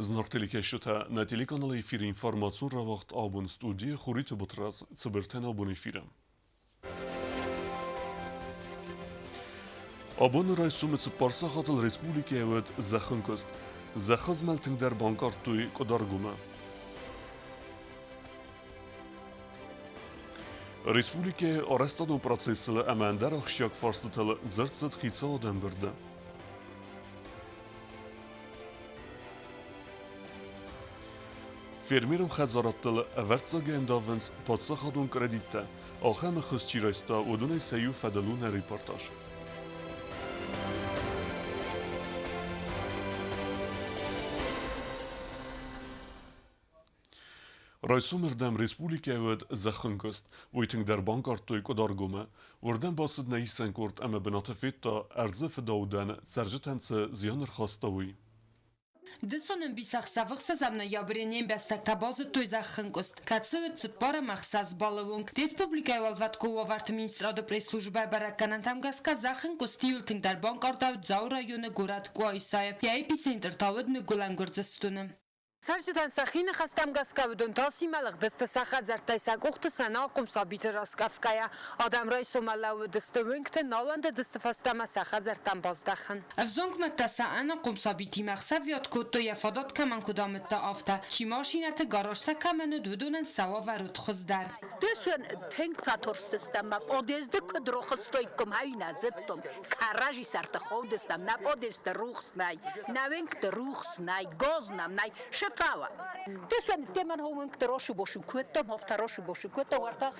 Зынаргъ телекӕсджытӕ, нӕ телеканалы эфиры информацион рауагъд абон студийы Хуриты Батрадз цыбыртӕн абон эфиры. Абоны райсомы цыппар сахатыл республикӕйы уыд зӕххынкъуыст. Зӕххы змӕлд тынгдӕр банкъардтой Къуыдаргомы. Республикӕйы арӕзтадон процессыл ӕмӕ ӕндӕр ахсджиаг фарстытыл дзырд цыд хицауады ӕмбырды. Фермерон хӕдзарадтыл ӕвӕрццагӕй ӕндавынц паддзахадон кредиттӕ. Ахӕм ӕххуыс чи райста, уыдонӕй сӕ иу фӕдыл у нӕ репортаж. Райсомырдӕм республикӕйы уыд зӕххынкъуыст. Уый тынгдӕр банкъардтой Къуыдаргомы. Уырдӕм бацыд нӕ исӕн къорд ӕмӕ бынаты федта, ӕрдзы фыдаудӕн цӕрджытӕн цы зиан ӕрхаста, уый. Дысон ӕмбисӕхсӕвы ӕхсӕзӕм ноябры не мбӕстӕгтӕ базыдтой зӕххынкъуыст, кӕцы уыд цыппар ӕмӕ ӕхсӕз баллы онг. Республикӕйы Уӕлвӕткон уавӕрты министрады пресс-службӕйы бӕрӕггӕнӕнтӕм гӕсгӕ зӕххынкъуыст иуыл тынгдӕр банкъардӕуыд Дзауы районы горӕт Къуайсайы. Йӕ эпицентр та уыд Ныгуылӕн Гуырдзыстоны. Цӕрджытӕн сӕхи ныхӕстӕм гӕсгӕ уыдон тасимӕ лыгъдысты сӕ хӕдзӕрттӕй сӕ къухты сӕ налхъом сабиты раскъӕфгӕйӕ. Адӕм райсоммӕ лӕууыдысты уынгты, нал уӕндыдысты фӕстӕмӕ сӕ хӕдзӕрттӕм баздӕхын. Ӕвзонг мӕдтӕ сӕ ӕнахъом сабитимӕ ӕхсӕвиуат кодтой, йӕ фадат кӕмӕн куыд амыдта, афтӕ. Чи машинӕты гаражтӕ кӕмӕн уыд, уыдонӕн сӕ уавӕр уыд хуыздӕр. Дысон тынг фӕтарстыстӕм, мӕ подъезды куыд рохстой, куым ӕй нӕ зыдтон. Гаражи сӕрты хаудыстӕм, нӕ подъезды рухс нӕй, нӕ уынгты рухс нӕй, газ нӕм нӕй, шифауа. Дысон темӕн уынгты рашу-башу кодтам, афтӕ рашу-башу кодтам, уӕртӕ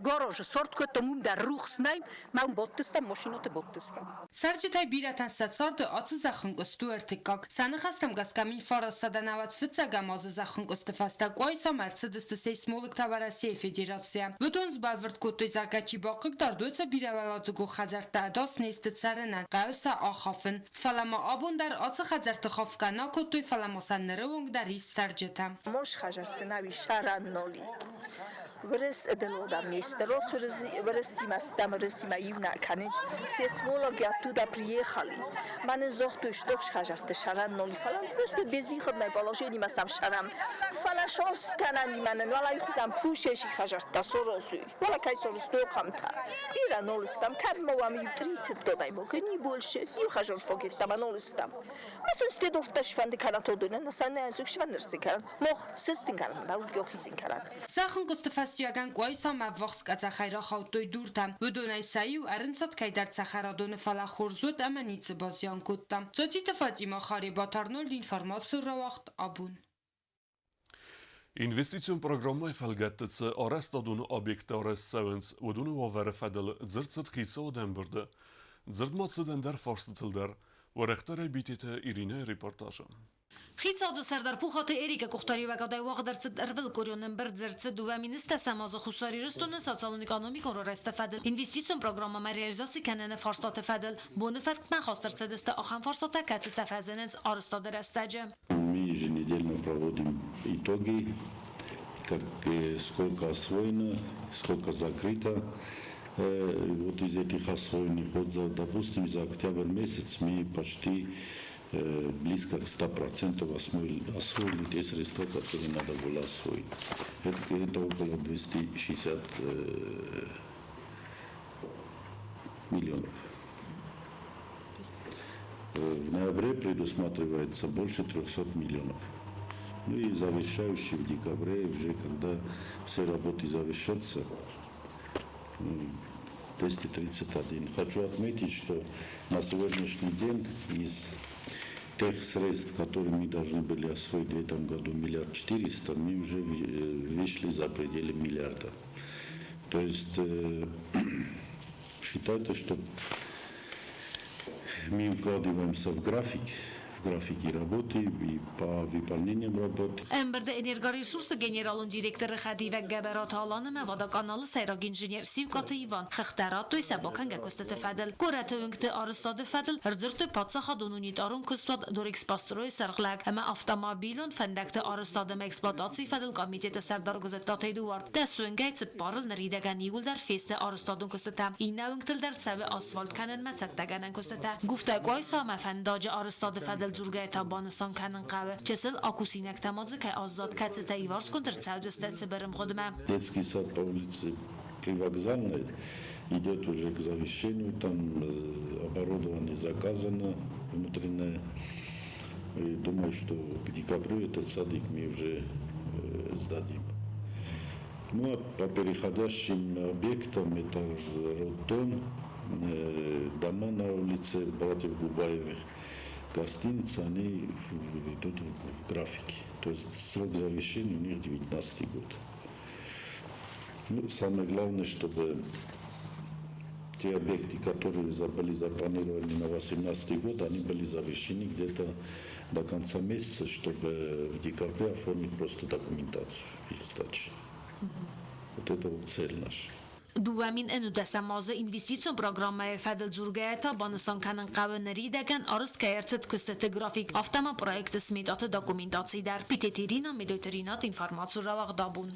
гаражы сорт кодтам, уым дӕр рухс нӕй, мӕ уым бадтыстӕм, машинӕты бадтыстӕм. Цӕрджытӕй бирӕтӕн сӕ царды ацы зӕххынкъуыст у ӕртыккаг. Сӕ ныхӕстӕм гӕсгӕ 1995 фыццӕгӕм азы зӕххынкъуысты фӕстӕ Къуайсамӕ ӕрцыдысты сейсмологтӕ Уӕрӕсейы Федерацийӕ. Уыдон сбӕлвырд кодтой, зӕгъгӕ, чи бахъыгдард, уыцы бирӕуӕладзыгон хӕдзӕрттӕ ӕдас не сты цӕрынӕн, хъӕуы сӕ ахафын. Фӕлӕ ма абон дӕр ацы хӕдзӕртты хафгӕ нӕ кодтой, фӕлӕ ма сӕ ныры онг дӕр ис цӕрджытӕ. Мос хӕдзӕртты нӕу сӕрӕн ноли. Вырыс дылода место. Рос вырысимӕ стӕм вырысимӕ иу нӕ кӕнынц. Сейсмологи оттуда приехали. Мӕнӕн загътой, что хӕдзӕртты сӕрӕн ноли, фӕлӕ просто безыходное положение ма сам сӕрӕн. Фӕлӕ шос кӕнӕн мӕнӕн, уӕлӕ хуызӕн пушеши хӕдзӕрттӕ сорозуй. Уӕлӕ кӕй сорыстой къамтӕ. Бирӕ нолыстам, кӕд ма уӕм иу 30 тоннӕй мог, не больше. Иу хӕзор фогеттӕ нолыстам. Ма сын стедортӕ сфӕнды кӕнӕ тодонӕн, сӕ нӕ сфӕндырсы кӕнӕн. Мох сыстын кӕнын, аудгохизын кӕнын. Зӕххынкъуысты фӕстиуӕгӕн Къуайсамӕ ӕввахс къӕдзӕхӕй рахаудтой дуртӕ. Уыдонӕй сӕ иу ӕрынцад кӕйдӕр цӕхӕрадоны, фӕлӕ хорз уыд ӕмӕ ницы базиан кодта. Цоциты Фатимӕ, Харебат Арнольд информацион рауагъд абон. Инвестицион программӕйы фӕлгӕтты цы арӕзтадон объекттӕ арӕзт цӕуынц, уыдоны уавӕры фӕдыл дзырд цыд хицауады ӕмбырды. Дзырд ма цыд ӕндӕр фарстытыл дӕр. Уӕрӕхдӕрӕй Битеты Иринӕйы репортажы. Хицауады сӕрдар Пухаты Эрикы къухдариуӕгадӕй уагъд ӕрцыд ӕрвылкъуырион ӕмбырд дзырд цыд дыууӕ министрӕм азы Хуссар Ирыстоны социалон-экономикон райрӕзты фӕдыл инвестицион программӕмӕ реализаци кӕныны фарстаты фӕдыл. Боны фӕткмӕ хаст ӕрцыдысты ахӕм фарстатӕ, кӕцытӕ фӕзынынц арӕзтады рӕстӕджы. Мы еженедельно проводим итоги, как, сколько освоено, сколько закрыто. Вот из этих освоенных, вот, за, допустим, за октябрь месяц мы почти близко к 100% освоили, освоили те средства, которые надо было освоить. Это около 260 миллионов. В ноябре предусматривается больше 300 миллионов. Ну и завершающий в декабре, уже когда все работы завершатся, 231. Хочу отметить, что на сегодняшний день из тех средств, которые мы должны были освоить в этом году, миллиард четыреста, мы уже вышли за пределы миллиарда. То есть считайте, что мы укладываемся в график, в графике работы и по выполнениям работы. Ӕмбырды Энергоресурсы генералон директоры хӕдивӕг Гӕбӕраты Алан ӕмӕ Водоканалы сӕйраг инженер Сиукъаты Иван хыгъдтӕ радтой сӕ бакӕнгӕ куыстыты фӕдыл. Горӕты уынгты арӕзтады фӕдыл ӕрдзырдтой паддзахадон унитарон куыстуат Дорэкспострой-ы сӕргълӕг ӕмӕ автомобилон фӕндӕгты арӕзтад ӕмӕ эксплуатацийы фӕдыл комитеты сӕрдар Гуызӕттаты Эдуард. Дӕсуынгӕй цыппарыл ныридӕгӕн иууылдӕр фесты арӕзтадон куыстытӕ, иннӕ уынгтыл дӕр цӕуы асфальт кӕнынмӕ цӕттӕгӕнӕн куыстытӕ. Гуфтӕ Къуайсамӕ фӕндаджы арӕзтады фӕдыл. дзургӕйӕ та банысан кӕнын хъӕуы, чысыл акусинӕгтӕ ма дзы кӕй аззад, кӕцытӕ иварзгонд ӕрцӕудзысты цыбыр ӕмгъуыдмӕ. Детский сад по улице Привокзальной идет уже к завершению, там оборудование заказано внутреннее. И думаю, что к декабрю этот садик мы уже сдадим. Ну а по переходящим объектам это роддом, дома на улице братьев Губаевых, гостиницы, они идут в графике. То есть срок завершения у них 19 год. Ну, самое главное, чтобы те объекты, которые были запланированы на 2018 год, они были завершены где-то до конца месяца, чтобы в декабре оформить просто документацию их сдачи. Вот это вот цель наша. 2011 азы инвестицион программӕйы фӕдыл дзургӕйӕ та банысан кӕнын хъӕуы ныридӕгӕн арызт кӕй ӕрцыд куыстыты график, афтӕ ма проекты сметӕты документаци дӕр. Битеты Ирина, Медойты Ринат, информацион рауагъд Абон.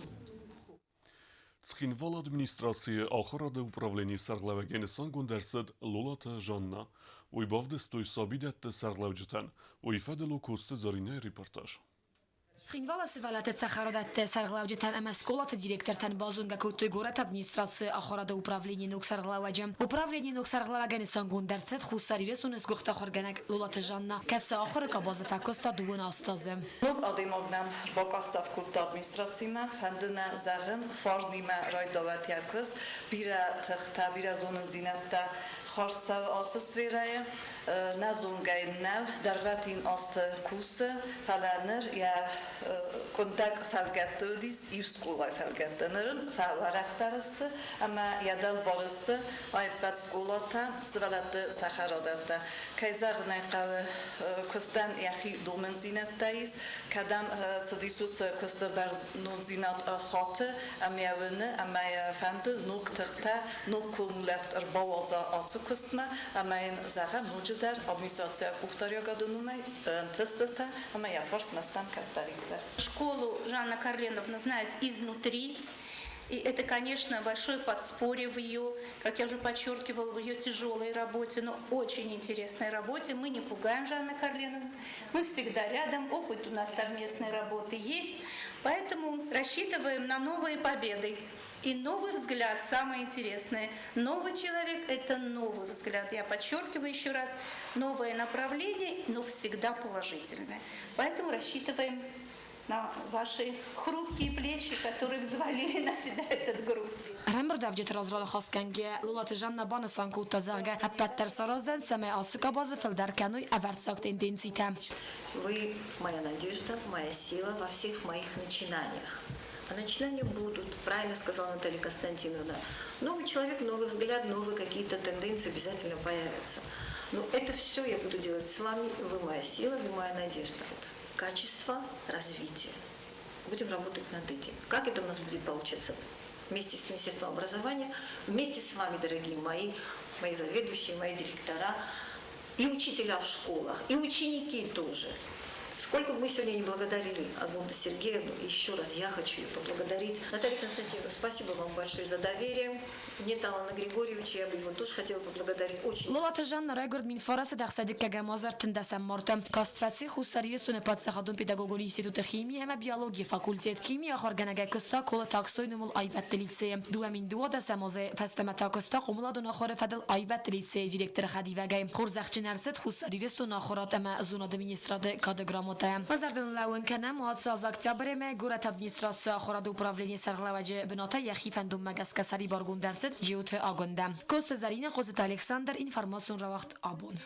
Цхинвалы администрацийы ахуырады управленийы сӕргълӕууӕгӕй нысангонд ӕрцыд Лолаты Жанна. Уый бавдыстой сабидӕтты сӕргълӕуджытӕн. Уый фӕдыл у Коцты Зӕринӕйы репортаж. Цхинвалы сывӕллӕтты цӕхӕрадӕтты сӕргълӕуджытӕн ӕмӕ скъолаты директортӕн базонгӕ кодтой горӕты администрацийы ахуырады управленийы ног сӕргълӕууӕджы. Управленийы ног сӕргълӕууӕгӕн нысангонд ӕрцыд Хуссар Ирыстоны сгуыхт ахуыргӕнӕг Лолаты Жанна, кӕцы ахуыры къабазы фӕкуыста дыууын аст азы. Ног адӕймаг нӕм бакъахдзӕф кодта администрацимӕ, фӕнды нӕ зӕгъын, фарнимӕ райдауӕт йӕ куыст, бирӕ тыхтӕ, бирӕ зонындзинӕдтӕ хаст цӕуы ацы сферӕйы. Нӕ зонгӕ йын нӕу, дӕргъвӕтин азты кусы, фӕлӕ ныр йӕ къуындӕг фӕлгӕтты уыдис, иу скъолайы фӕлгӕтты. Ныр ын фӕуӕрӕхдӕр сты ӕмӕ йӕ дӕлбар сты ӕппӕт скъолатӕ, сывӕллӕтты цӕхӕрадӕттӕ. Кӕй зӕгъын ӕй хъӕуы, куыстӕн йӕхи домындзинӕдтӕ ис, кӕдӕм цыдис, уыцы куысты бӕрнондзинад хаты ӕмӕ йӕ уыны ӕмӕ йӕ фӕнды ног тыхтӕ, ног комулӕфт ӕрбауадза ацы куыстмӕ ӕмӕ йын зӕгъӕм ноджыдӕр администрацийӕ къухдариуӕгады номӕй ӕнтыстытӕ ӕмӕ йӕ фарсмӕ стӕм кӕддӕриддӕр. Школу Жанна Карленовна знает изнутри. И это, конечно, большое подспорье в ее, как я уже подчеркивала, в ее тяжелой работе, но очень интересной работе. Мы не пугаем Жанну Карленовну, мы всегда рядом, опыт у нас совместной работы есть. Поэтому рассчитываем на новые победы. И новый взгляд, самое интересное. Новый человек – это новый взгляд. Я подчеркиваю еще раз, новое направление, но всегда положительное. Поэтому рассчитываем на ваши хрупкие плечи, которые взвалили на себя этот груз. Ӕрӕмбырдуӕвджыты раз раныхасгӕнгӕйӕ, Лолаты Жанна банысан кодта, зӕгъгӕ, ӕппӕт дӕр сараздзӕн, цӕмӕй ацы къабазы фылдӕр кӕной ӕвӕрццаг тенденцитӕ. Вы моя надежда, моя сила во всех моих начинаниях. А начинания будут, правильно сказала Наталья Константиновна. Новый человек, новый взгляд, новые какие-то тенденции обязательно появятся. Но это все я буду делать с вами. Вы моя сила, вы моя надежда. Качество развития. Будем работать над этим. Как это у нас будет получаться? Вместе с Министерством образования, вместе с вами, дорогие мои, мои заведующие, мои директора, и учителя в школах, и ученики тоже. Сколько бы мы сегодня не благодарили Агунду Сергеевну, еще раз я хочу ее поблагодарить. Наталья Константиновна, спасибо вам большое за доверие. Нет Алана Григорьевича, я бы его тоже хотела поблагодарить. Очень. Лолаты Жанна райгуырд 1919 азы ӕртындӕсӕм марты. Каст фӕци Хуссар Ирыстоны паддзахадон педагогон институты хими ӕмӕ биологийы факультет. Химийы ахуыргӕнӕгӕй куыста Колыты Аксойы номыл аивӕдты лицейы. 2012 азӕй фӕстӕмӕ та куыста хъомыладон ахуыры фӕдыл аивӕдты лицейы директоры хӕдивӕгӕй. Хорзӕхджын ӕрцыд Хуссар Ирыстоны ахуырад ӕмӕ зонады министрады кады грамотӕйӕ. Мӕ зӕрдыл лӕууын кӕнӕм, ацы аз октябры мӕй горӕты администрацийы ахуырады управленийы сӕргълӕууӕджы бынатӕй йӕхи фӕндонмӕ гӕсгӕ сӕрибаргонд ӕрцыд Джиоты Агуындӕ. Коцты Зӕринӕ, Хъоцыты Александр, информацион рауагъд Абон.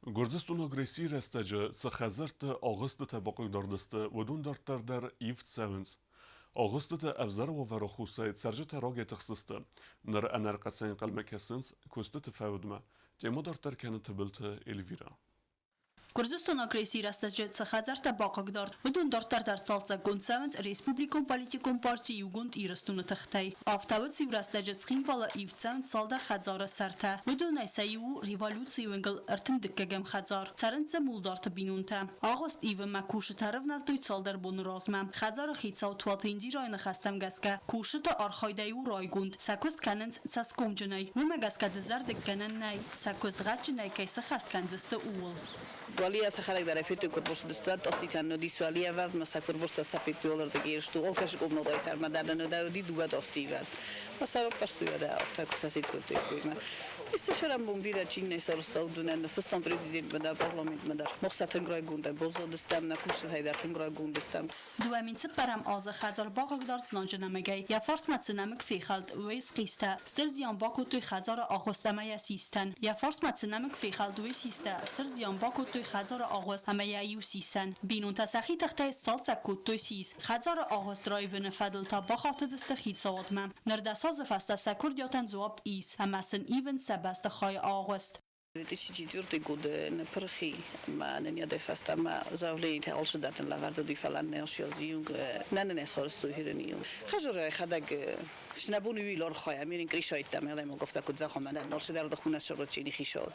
Гуырдзыстоны агрессийы рӕстӕджы цы хӕдзӕртты агъуыстытӕ бахъыгдард сты, уыдон дарддӕр дӕр ивд цӕуынц. Агъуыстыты ӕвзӕр уавӕры хусӕй цӕрджытӕ рагӕй тыхстысты. Ныр ӕнӕрхъӕцӕй ӕнхъӕлмӕ кӕсынц куыстыты фӕудмӕ. Темӕ дарддӕр кӕны Тыбылты Эльвирӕ. Гуырдзыстоны агрессийы рӕстӕджы цы хӕдзӕрттӕ бахъыгдард, уыдон дарддӕр дӕр цалцӕггонд цӕуынц республикон политикон парти Иугонд Ирыстоны тыхтӕй. Афтӕ уыд иу рӕстӕджы Цхинвалы ивд цӕуынц цалдӕр хӕдзары сӕртӕ. Уыдонӕй сӕ иу у революцийы уынгыл 32-ӕм хӕдзар. Цӕрынц дзы Мулдарты бинонтӕ. Агъуыст ивынмӕ кусджытӕ ӕрӕвнӕлдтой цалдӕр боны размӕ. Хӕдзары хицау Туаты Индирайы ныхӕстӕм гӕсгӕ, кусджыты архайдӕй у райгонд, сӕ куыст кӕнынц цӕсгомджынӕй. Уымӕ гӕсгӕ дызӕрдыггӕнӕн нӕй, сӕ куыст гъӕдджынӕй кӕй сыххӕст кӕндзысты, ууыл. Валия сӕхӕдӕг дӕр федтой куырбосты тъоститӕн нодис Валия ма сӕ куырбостӕ сӕ федтой олырдыг ерысту олкӕсы къумнодой сӕрмӕ дӕр нодӕуди дыууӕ тъости ивӕрд. Ма сӕ раппӕрстой дӕ афтӕ куы цӕсид кодтой коймӕ. Исты сӕрӕнбон бирӕ чи нӕ сарӕзта, уыдонӕн ныффыстам президентмӕ дӕр, парламентмӕ дӕр. Мах сӕ тынг райгондӕй баззадыстӕм, нӕ кусджытӕй дӕр тынг райгонд стӕм. 2004-ӕм азы хӕдзар бахъыгдард знаджы нӕмыгӕй. Йӕ фарсмӕ цы нӕмыг фехӕлд, уый схъистӕ стыр зиан бакодтой хӕдзары агъуыст ӕмӕ йӕ систӕн. Йӕ фарсмӕ цы нӕмыг фехӕлд, уый систӕ стыр зиан бакодтой хӕдзары агъуыст ӕмӕ йӕ иу сисӕн. Бинонтӕ сӕхи тыхтӕй сцалцӕг кодтой сис. Хӕдзары агъуыст раивыны фӕдыл та бахатыдысты хицауадмӕ. Ныр 10 азы фӕстӕ сӕ куырдиатӕн дзуапп ис, ӕмӕ сын ивынц сӕ бӕстыхайы агъуыст. 2004 годы ныппырхи ма нын йӕ фӕстӕмӕ заявлениетӕ алчидӕр лӕвӕрд уыди, фӕлӕ нӕ сиазиюнг нӕ нын сарӕзтой хирениюнг. Хӕжырӕй хӕдӕг снӕбон уил архайа, мирин кришайттам, адӕймаг афтӕ куыд зӕгъа, мӕнӕ алчидӕр дӕ сарочини хисауд.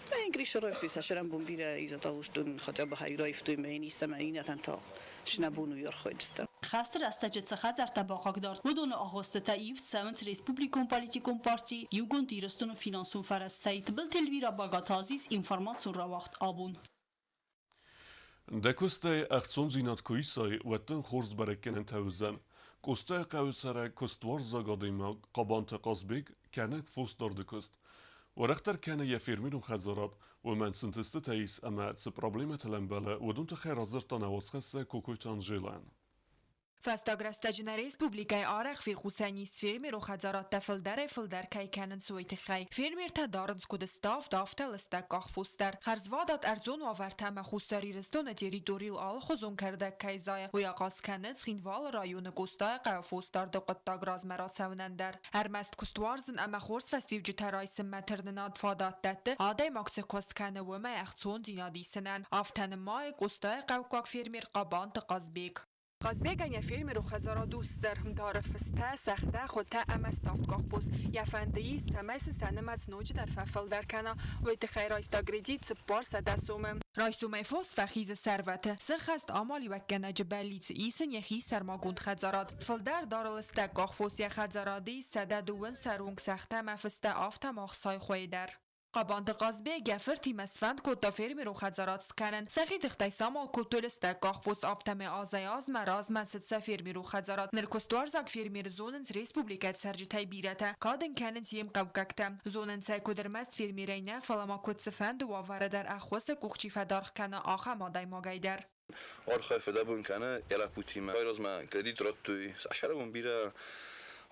Мӕ кришараифтуй сӕ бон бирӕ изатагъустун, хотя бы хайраифтуй, мӕ истӕмӕ иннӕтӕн та снӕбон уый архайдзыстӕм. Хӕсты рӕстӕджы цы хӕдзӕрттӕ бахъыгдард, уыдоны агъуыстытӕ ивд цӕуынц республикон политикон парти Иугонд Ирыстоны финансон фӕрӕзтӕй. Тыбылты Эльвира Багаты Азиз, информацион рауагъд «Абон». Дӕ куыстӕй ӕхцондзинад куы исай, уӕд дын хорз бӕрӕггӕнӕнтӕ уыдзӕн. Къостайыхъӕуы цӕрӕг куыстуарзаг адӕймаг Хъабанты Хъазбег кӕны фосдарды куыст. Уӕрӕхдӕр кӕны йӕ фермерон хӕдзарад, уымӕн цы ӕнтыстытӕ ис ӕмӕ цы проблемӕтыл ӕмбӕлы, уыдон тыххӕй радзырдта нӕ уацхӕссӕг Кокойты Анжелӕн. Фӕстаг рӕстӕджы нӕ республикӕйы арӕх фехъусӕн ис фермерон хӕдзарадтӕ фылдӕрӕй-фылдӕр кӕй кӕнынц, уый тыххӕй. Фермертӕ дарынц куыд ставд, афтӕ лыстӕг къахфос дӕр. Хӕрзвадат ӕрдзон уавӕртӕ ӕмӕ Хуссар Ирыстоны территорийыл алыхуызон кӕрдӕг кӕй зайы, уый ахъаз кӕны Цхинвалы районы Къостайы хъӕуы фосдарды хъуыддаг размӕ рацӕуынӕн дӕр. Ӕрмӕст куыстуарзын ӕмӕ хорз фӕстиуджытӕ райсынмӕ тырнынад фадат дӕтты, адӕймаг цы куыст кӕны, уымӕй ӕхцондзинад исынӕн. Афтӕ нымайы Къостайы хъӕуккаг фермер Хъабанты Хъазбег. Хъазбегӕн йӕ фермеры хӕдзарад у стыр, дары фыстӕ, сӕгътӕ, хуытӕ ӕмӕ ставдкъахфос. Йӕ фӕнды ис, цӕмӕй сын сӕ нымӕц ноджыдӕр фӕфылдӕр кӕна. Уый тыххӕй райста кредит 400 сомы. Райсомӕй фос фӕхизы сӕрвӕты. Сӕххӕст амалиуӕггӕнӕджы бӕллиц исын йӕхи сӕрмагонд хӕдзарад. Фылдӕр дары лыстӕг къахфос йӕ хӕдзарады ис 102 сӕронг сӕгътӕ ӕмӕ фыстӕ, афтӕ ма ӕхсай хуыйы дӕр. Хъабанты Хъазбег йӕ фыртимӕ сфӕнд кодта фермерон хӕдзарад скӕнын. Сӕхи тыхтӕй самал кодтой лыстӕг къахфос, афтӕмӕй азӕй-азмӕ размӕ цыд сӕ фермерон хӕдзарад. Ныр куыстуарзаг фермеры зонынц республикӕйы цӕрджытӕй бирӕтӕ, кад ын кӕнынц йе мхъӕуккӕгтӕ. Зонынц ӕй куыд ӕрмӕст фермерӕй нӕ, фӕлӕ ма куыд цыфӕнды уавӕры дӕр ӕххуысы къух чи фӕдаргъ кӕны, ахӕм адӕймагӕй дӕр. Архай фыдӕбон кӕны йӕ лӕппутимӕ. Размӕ кредит радтой, сӕрӕбон бирӕ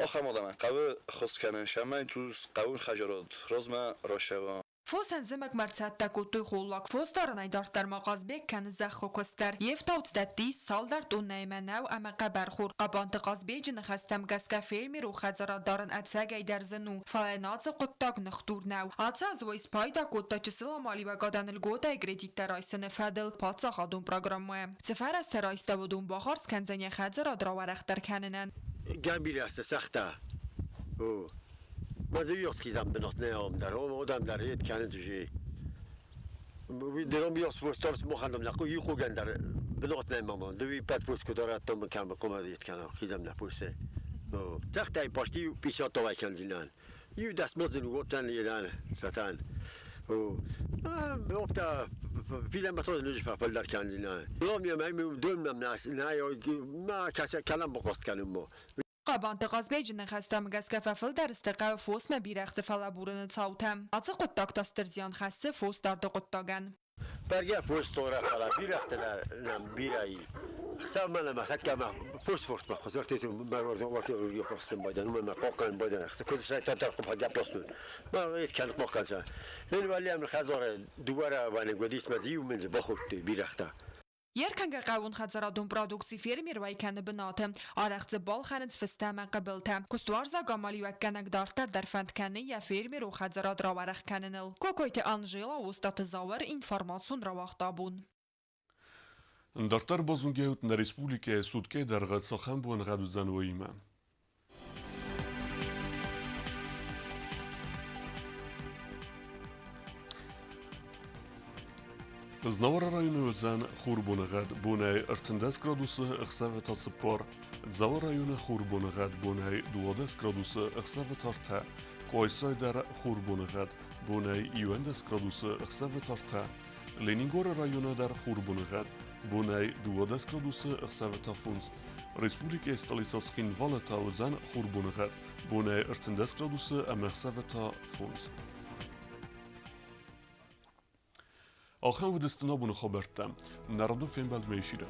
ахӕм адӕмӕн хъӕуы ӕххуыс кӕнын, цӕмӕй цъус хъӕуын хӕдзарад размӕ рацӕуа. Фосӕн зымӕгмӕ ӕрцӕттӕ кодтой холлаг. Фосдарынӕй дарддӕр ма Хъазбег кӕны зӕххы куыст дӕр. Йе фтауц дӕтты ис цалдӕр тоннӕйы мӕнӕу ӕмӕ хъӕбӕрхор. Хъабанты Хъазбеджы ныхӕстӕм гӕсгӕ фермер у хӕдзарад дарын ӕцӕгӕй дӕр зын у, фӕлӕ наци хъуыддаг ныхдур нӕу. Ацы аз уый спайда кодта чысыл амалиуӕгадӕн льготӕйы кредиттӕ райсыны фӕдыл паддзахадон программӕйӕ. Цы фӕрӕзтӕ райста, уыдон бахардз кӕндзӕн йӕ хӕдзарад рауӕрӕхдӕр кӕнынӕн. Гӕбилӕсты сӕгътӕ. Мадзуйохтхизам бынат дӕр, одам дӕр ед кӕнынц уже. Дером биосфосторс мохандам нақу юқуган дӕр бынат нӕ мама. Дуи пат пуску дараттам кам кума ед кӕнам хизам нӕ пусте. Сӕгътӕй почти 50 товай кӕндзинан. Ю дас модзин уотан едан сатан. Ofta filan basod nuj фалдар кӕндзинан. Лом я май дом нам нас на ма каса калам бақост кӕнын мо. Хъабанты Хъазбеджы ныхӕстӕм гӕсгӕ фӕфылдӕр сты хъӕуы фосмӕ бирӕгъты фӕлӕбурыны цаутӕ. Ацы хъуыддаг та стыр зиан хӕссы фосдарды хъуыддагӕн. Бӕргӕ фос тора фӕлӕ бирӕгътӕ нӕм бирӕ и. Хсӕв мӕнӕ мӕ тӕккӕ мӕ фос фосмӕ хуызӕртӕ мӕ уартӕ бадан, мӕ хъохъан бадан. Куыд сӕ татар хъупа гӕппостун. Мӕ ет кӕн хъохъан са. Ен валиам хазора дуара ване годис ма диу мен бахурттой бирӕгътӕ. Йе ркӕнгӕ хъӕууонхӕдзарадон продукци фермер уӕй кӕны бынаты. Арӕх дзы балхӕнынц фыстӕ ӕмӕ хъыбылтӕ. Куыстуарзаг амалиуӕггӕнӕг дарддӕр дӕр фӕнд кӕны йӕ фермерон хӕдзарад рауӕрӕх кӕныныл. Кокойты Анжела, Остъаты Зауыр, информацион рауагъд абон. Дарддӕр базонгӕ нӕ республикӕйы суткӕйы дӕргъы цахӕм боныгъӕд уыдзӕн, уыимӕ. Знауыры районы уыдзӕн хурбоныгъӕд бонӕй 13 градусы, ӕхсӕвы та 4. Дзауы районы хурбоныгъӕд бонӕй 12 градусы, ӕхсӕвы та 3. Къуайсайы дӕр хурбоныгъӕд бонӕй 11 градусы, ӕхсӕвы та 3. Ленингоры районы дӕр хурбоныгъӕд бонӕй 12 градусы, ӕхсӕвы та 5. Республикӕйы столицӕ Цхинвалы та уыдзӕн хурбоныгъӕд бонӕй 13 градусы ӕмӕ ӕхсӕвы та 5. Ахӕм уыдысты нӕ абоны хабӕрттӕ. Нӕ радон фембӕлдмӕ эфиры.